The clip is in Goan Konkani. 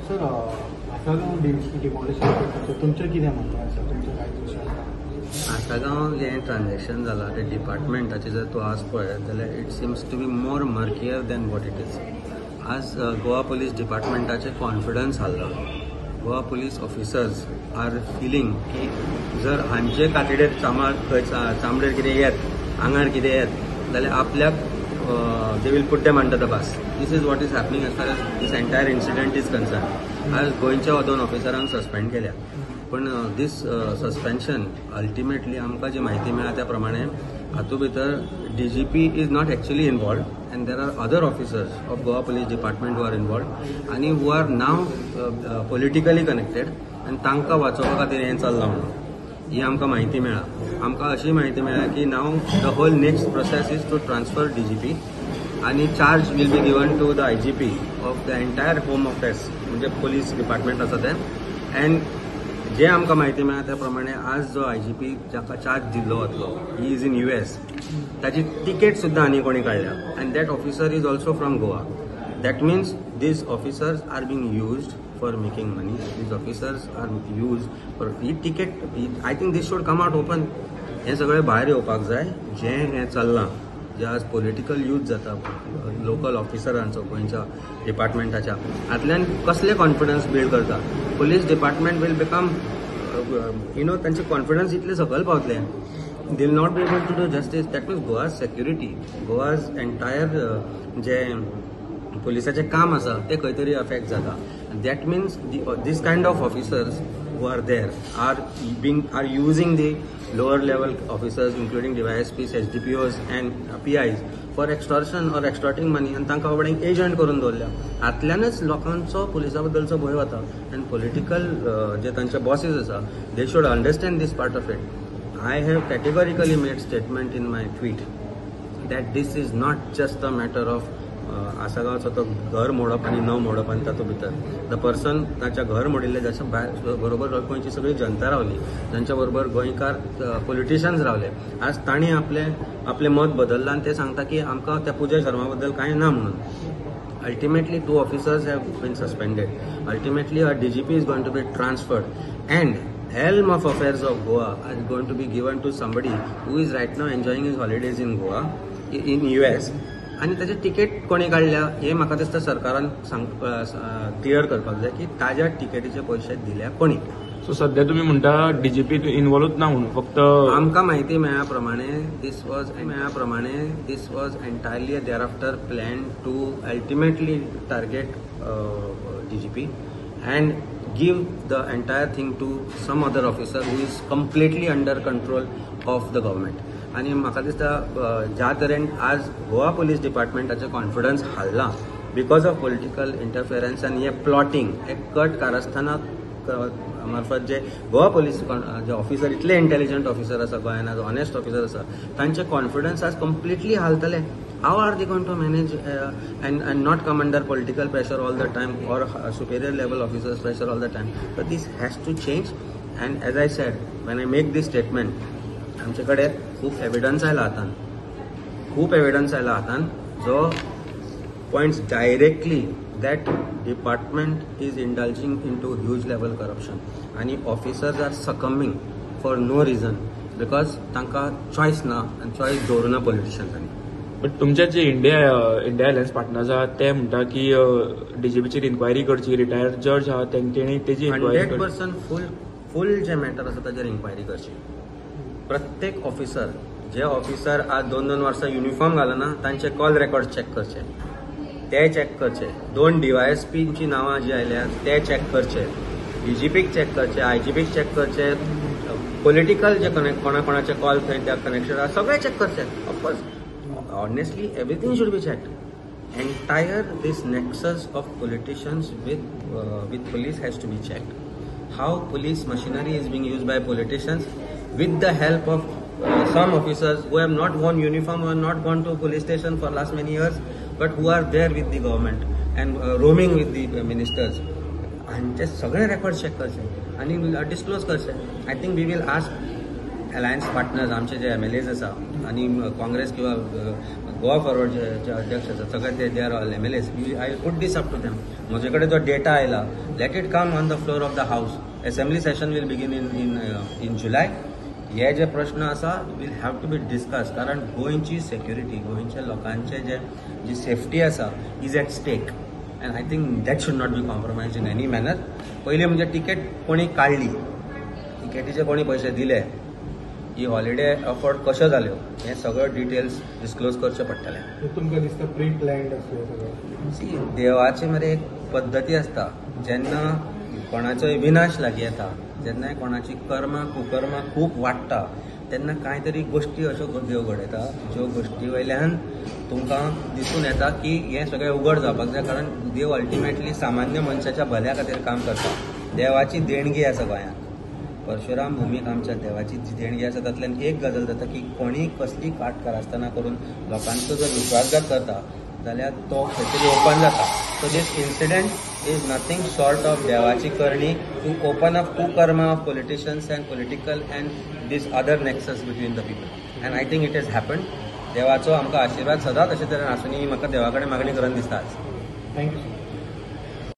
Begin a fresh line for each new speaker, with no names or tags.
सर, आसगांव डिमॉलिशन तुमचें कितें मत आसा, तुमचें काय दृश्य आसा?
आसगांव जें ट्रान्झॅक्शन जालां तें डिपार्टमेंटाचें जर तूं आज पळयत जाल्यार it seems to be more murkier than what it is. आज गोवा पोलीस डिपार्टमेंटाचें कॉन्फिडन्स हारला. Goa police officers are feeling की जर हांचे कातडेर खंय चामडेर कितें येत, आंगार कितें येत जाल्यार आपल्याक they will put them under the bus. This is what is happening as far as this entire incident is concern. आज गोंयच्या दोन ऑफिसरांक सस्पेंड केल्या, पण दीस सस्पेन्शन अल्टिमेटली आमकां जी म्हायती मेळ्ळा त्या प्रमाणे हातूंत भितर DGP is not actually involved and there are other officers of Goa police department who are involved आनी who are now politically connected आनी तांकां वाचोवपा खातीर हें चल्लां म्हणून ही आमकां म्हायती मेळ्ळा. आमकां अशी म्हायती मेळ्ळा की now the whole next process is to transfer DGP आनी charge will be given to the IGP of the entire home affairs, म्हणजे पोलीस डिपार्टमेंट आसा तें. अँड जे आमकां म्हायती मेळ्ळा त्या प्रमाणे आज जो IGP जाका चार्ज दिल्लो वतलो he is in US, ताची तिकेट सुद्दां आनी कोणी काडल्या and that officer is also from Goa. That means these officers are being used for making money. These officers are used for he ticket. I think this should come out open. हें सगळें भायर येवपाक जाय. जें हें चल्लां, जें आज पॉलिटिकल यूज जाता लोकल ऑफिसरांचो गोंयच्या डिपार्टमेंटाच्या, हातल्यान कसले कॉन्फिडन्स बिल्ड करता. Police department will become you know तांचे कॉन्फिडन्स इतले सकयल पावतले, they will not be able to do justice. That means Goa's security, Goa's entire जे पोलिसाचें काम आसा तें खंय तरी अफेक्ट जाता. That means this kind of officers who are there are using the lower level officers including DYSPs, SDPOs and PIs for extortion or extorting money आनी तांकां बाबड्यांक एजंट करून दवरल्या. हातल्यानच लोकांचो पुलिसा बद्दलचो भंय वता आनी पॉलिटिकल जे तांचे बॉसीस आसा they should understand this part of it. I have categorically made statement in my tweet that this is not just a matter of आसगांवचो तो घर मोडप आनी न मोडप आनी तातूंत भितर the person ताच्या घर मोडिल्लें जाच्या भायर बरोबर गोंयची सगळी जनता रावली, तांच्या बरोबर गोंयकार पॉलिटिशियन्स रावले. आज तांणी आपलें आपलें मत बदल्लां आनी ते सांगता की आमकां त्या पुजा शर्मा बद्दल कांय ना म्हणून. Ultimately 2 officers have been suspended. Ultimately a DGP is going to be transferred and helm of affairs of Goa is going to be given to somebody who is right now enjoying his holidays in Goa, in US. आनी ताचे तिकेट कोणी काडल्या हें म्हाका दिसता सरकारान क्लियर करपाक जाय की ताज्या तिकेटीचे पयशे दिल्या कोणी.
सो सध्या तुमी म्हणटा डीजीपी इन्वॉल्वच ना म्हणून, फक्त
आमकां म्हायती मेळ्ळ्या प्रमाणे this was entirely thereafter plan to ultimately target DGP and give the entire thing to some other officer who is completely under control of the government. आनी म्हाका दिसता ज्या तरेन आज गोवा पोलीस डिपार्टमेंटाचें कॉन्फिडन्स हाडलां because of political interference आनी हें प्लॉटींग, एक कट कारस्थाना मार्फत जे गोवा पोलीस जे ऑफिसर इतले इंटेलिजंट ऑफिसर आसा गोंयान, आज ऑनेस्ट ऑफिसर आसा, तांचे कॉन्फिडन्स आज completely हालतले. How are they going to manage and not come under political pressure all the time or superior level officers pressure all the time? But this has to change. And as I said, when I make this statement, आमचे कडेन खूब एविडन्स आयला हातान, खूब एविडन्स आयला हातान जो points directly that department is indulging into huge level corruption आनी officers are succumbing for no reason because तांकां चॉयस ना आनी चॉयस दवरुना पॉलिटिशियन्सांनी.
बट तुमचे जे इंडिया अलायन्स पार्टनर्स आहा ते म्हणटा की डीजीपीचेर इन्क्वायरी करची, रिटायर्ड जज आहा तेणी तेजी
100% फूल जे मॅटर आसा ताजेर इन्क्वायरी करची. प्रत्येक ऑफिसर, जे ऑफिसर आज 2-2 वर्सां युनिफॉर्म घालना तांचे कॉल रेकॉर्ड चॅक करचे, ते चॅक करचे. 2 DYSPची नांवां जी आयल्या ते चॅक करचे, डीजीपीक चॅक करचे, IGPक चॅक करचे, पॉलिटिकल जे कोणा कोणाचे कॉल थंय त्या कनेक्शन आसा सगळे चॅक करचे. Of course honestly everything should be checked. Entire this nexus of politicians with police has to be checked. How police machinery is being used by politicians with the help of some officers who have not worn uniform, who have not gone to police station for last many years, but who are there with the government and roaming with the ministers. हांचे सगळे रेकॉर्ड चॅक करचे आनी डिस्क्लोज करचे. I think we will ask alliance partners, आमचे जे MLAs आसा आनी काँग्रेस किंवा गोवा फॉरवर्डचे अध्यक्ष आसा, सगळे ते, they are all MLAs. I put this up to them. म्हजे कडेन जो डेटा आयला, let it come on the floor of the house. Assembly session will begin in July. हे जे प्रश्न आसा will have to be discuss, कारण गोंयची सेक्युरिटी, गोंयच्या लोकांचे जे जी सेफ्टी आसा is at stake, and I think that should not be compromise in any manner. पयलीं म्हणजे तिकेट कोणी काडली, तिकेटीचे कोणी पयशे दिले, ही हॉलिडे अफोर्ड कश्यो जाल्यो, हें सगळें डिटेल्स डिस्क्लोज करचें पडटलें.
तुमकां दिसता प्री प्लॅन्ड आसलें सगळें?
सी, देवाची मरे एक पद्दती आसता. जेन्ना कोणाचोय विनाश लागीं येता, जेन्ना कोणाची कर्मां कुकर्मां खूब वाडटा, तेन्ना कांय तरी गोश्टी अश्यो देव घडयता ज्यो गोश्टी वयल्यान तुमकां दिसून येता की हें सगळें उगड जावपाक जाय, कारण देव अल्टिमेटली सामान्य मनशाच्या भल्या खातीर काम करता. देवाची देणगी आसा गोंयांत, परशुराम भुमीक आमच्या देवाची जी देणगी आसा, तातूंतल्यान एक गजाल जाता की कोणीय कसली काटकरासतना करून लोकांचो जर विश्वासघात करता जाल्यार तो खंय तरी ओपन जाता. So this incident is nothing short of देवाची करणी to open up Kukarma of politicians and political and this other nexus between the people, and I think it has happen. देवाचो आमकां आशिर्वाद सदांच अशे तरेन आसूनी, म्हाका देवा कडेन मागणी करून दिसता आज.
Thank you sir.